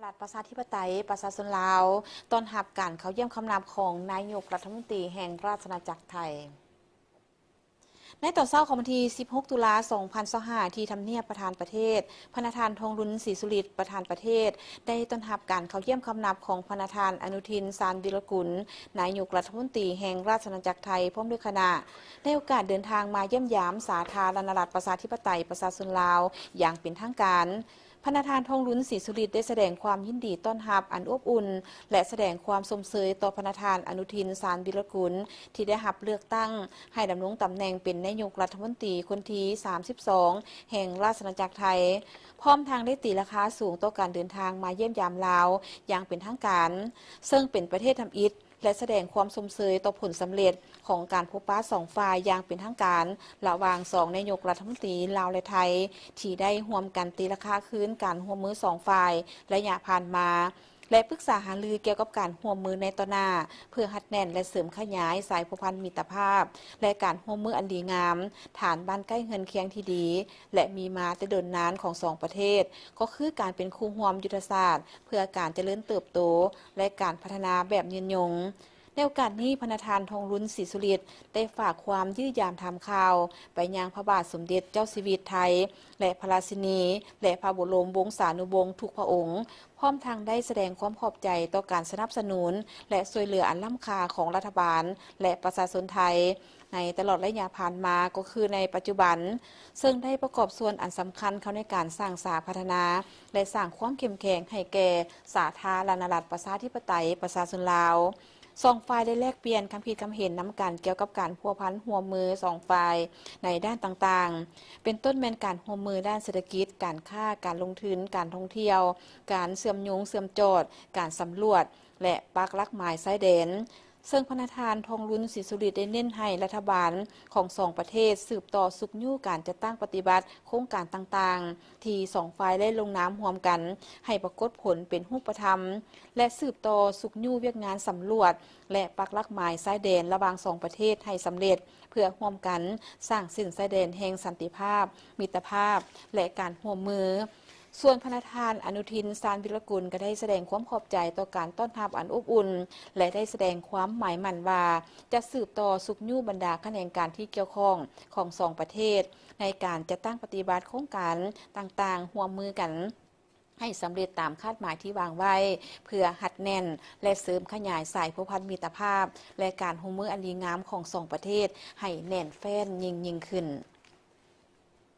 ລັດປະຊາທິປະໄຕປະຊາຊົນລາວ ຕ້ອນຮັບການເຂົ້າຢ້ຽມຄຳນັບຂອງນາຍົກລັດຖະມົນຕີແຫ່ງລາຊະອານາຈັກໄທ. ໃນຕອນເຊົ້າຂອງວັນທີສິບຫົກ ຕຸລາ ສອງພັນຊາວຫ້າ ທີ່ທຳນຽບປະທານປະເທດ, ພະນະທ່ານ ທອງລຸນ ສີສຸລິດ ປະທານປະເທດ ໄດ້ຕ້ອນຮັບການເຂົ້າຢ້ຽມຄຳນັບຂອງພະນະທ່ານ ອະນຸທິນ ຊານວິລະກຸນ ນາຍົກລັດຖະມົນຕີແຫ່ງລາຊະອານາຈັກໄທ ພ້ອມດ້ວຍຄະນະ ໃນໂອກາດເດີນທາງມາຢ້ຽມຢາມສາທາລະນະລັດປະຊາທິປະໄຕປະຊາຊົນລາວຢ່າງເປັນທາງການ. ພະນະທ່ານ ທອງລຸນ ສີສຸລິດ ໄດ້ສະແດງຄວາມຍິນດີຕ້ອນຮັບອັນອົບອຸ່ນ ແລະ ສະແດງຄວາມຊົມເຊີຍຕໍ່ພະນະທ່ານ ອະນຸທິນ ຊານວິລະກຸນ ທີ່ໄດ້ຮັບເລືອກຕັ້ງໃຫ້ດຳລົງຕຳແໜ່ງເປັນນາຍົກລັດຖະມົນຕີຄົນທີສາມສິບສອງ ແຫ່ງລາຊະອານາຈັກໄທ, ພ້ອມທັງໄດ້ຕີລາຄາສູງຕໍ່ການເດີນທາງມາຢ້ຽມຢາມລາວຢ່າງເປັນທາງການ, ເຊິ່ງເປັນປະເທດທຳອິດ ແລະ ສະແດງຄວາມຊົມເຊີຍຕໍ່ຜົນສຳເລັດຂອງການພົບປະສອງຝ່າຍຢ່າງເປັນທາງການ ລະຫວ່າງສອງນາຍົກລັດຖະມົນຕີລາວ ແລະ ໄທ ທີ່ໄດ້ຮ່ວມກັນຕີລາຄາຄືນການຮ່ວມມືສອງຝ່າຍໄລຍະຜ່ານມາ ແລະ ປຶກສາຫາລືກ່ຽວກັບການຮ່ວມມືໃນຕໍ່ໜ້າ ເພື່ອຮັດແໜ້ນ ແລະ ເສີມຂະຫຍາຍສາຍພົວພັນມິດຕະພາບ ແລະ ການຮ່ວມມືອັນດີງາມ, ຖານບ້ານໃກ້ເຮືອນຄຽງທີ່ດີ ແລະ ມີມາແຕ່ດົນນານຂອງສອງປະເທດ ກໍຄືການເປັນຄູ່ຮ່ວມຍຸດທະສາດ ເພື່ອການຈະເລີນເຕີບໂຕ ແລະ ການພັດທະນາແບບຍືນຍົງ. ໃນໂອກາດນີ້, ພະນະທ່ານ ທອງລຸນ ສີສຸລິດ ໄດ້ຝາກຄວາມຢ້ຽມຢາມຖາມຂ່າວໄປຍັງພະບາດສົມເດັດເຈົ້າຊີວິດໄທ ແລະ ພະລາຊິນີ ແລະ ພະບໍລົມວົງສານຸວົງທຸກພະອົງ, ພ້ອມທັງໄດ້ສະແດງຄວາມຂອບໃຈຕໍ່ການສະໜັບສະໜູນ ແລະ ຊ່ວຍເຫຼືອອັນລ້ຳຄ່າຂອງລັດຖະບານ ແລະ ປະຊາຊົນໄທ ໃນຕະຫຼອດໄລຍະຜ່ານມາ ກໍຄືໃນປັດຈຸບັນ, ເຊິ່ງໄດ້ປະກອບສ່ວນອັນສຳຄັນເຂົ້າໃນການສ້າງສາພັດທະນາ ແລະ ສ້າງຄວາມເຂັ້ມແຂງໃຫ້ແກ່ສາທາລະນະລັດປະຊາທິປະໄຕປະຊາຊົນລາວ. ສອງຝ່າຍໄດ້ແລກປ່ຽນຄຳຄິດຄຳເຫັນນຳກັນກ່ຽວກັບການພົວພັນຮ່ວມມືສອງຝ່າຍໃນດ້ານຕ່າງໆ, ເປັນຕົ້ນແມ່ນການຮ່ວມມືດ້ານເສດຖະກິດ, ການຄ້າ, ການລົງທຶນ, ການທ່ອງທ່ຽວ, ການເຊື່ອມໂຍງເຊື່ອມຈອດ, ການສຳຫຼວດ ແລະ ປັກຫຼັກໝາຍຊາຍແດນ. ເຊິ່ງພະນະທ່ານ ທອງລຸນ ສີສຸລິດ ໄດ້ເນັ້ນໃຫ້ລັດຖະບານຂອງສອງປະເທດສືບຕໍ່ຊຸກຍູ້ການຈັດຕັ້ງປະຕິບັດໂຄງການຕ່າງໆ ທີ່ສອງຝ່າຍໄດ້ລົງນາມຮ່ວມກັນ ໃຫ້ປາກົດຜົນເປັນຮູບປະທຳ ແລະ ສືບຕໍ່ຊຸກຍູ້ວຽກງານສຳຫຼວດ ແລະ ປັກຫຼັກໝາຍຊາຍແດນລະຫວ່າງສອງປະເທດໃຫ້ສຳເລັດ ເພື່ອຮ່ວມກັນສ້າງເສັ້ນຊາຍແດນແຫ່ງສັນຕິພາບ, ມິດຕະພາບ ແລະ ການຮ່ວມມື. ສ່ວນພະນະທ່ານ ອະນຸທິນ ຊານວິລະກຸນ ກໍໄດ້ສະແດງຄວາມຂອບໃຈຕໍ່ການຕ້ອນຮັບອັນອົບອຸ່ນ ແລະ ໄດ້ສະແດງຄວາມໝາຍໝັ້ນວ່າ ຈະສືບຕໍ່ຊຸກຍູ້ບັນດາຂະແໜງການທີ່ກ່ຽວຂ້ອງຂອງສອງປະເທດ ໃນການຈັດຕັ້ງປະຕິບັດໂຄງການຕ່າງໆຮ່ວມມືກັນ ໃຫ້ສຳເລັດຕາມຄາດໝາຍທີ່ວາງໄວ້ ເພື່ອຮັດແໜ້ນ ແລະ ເສີມຂະຫຍາຍສາຍພົວພັນມິດຕະພາບ ແລະ ການຮ່ວມມືອັນດີງາມຂອງສອງປະເທດໃຫ້ແໜ້ນແຟ້ນຍິ່ງໆຂຶ້ນ.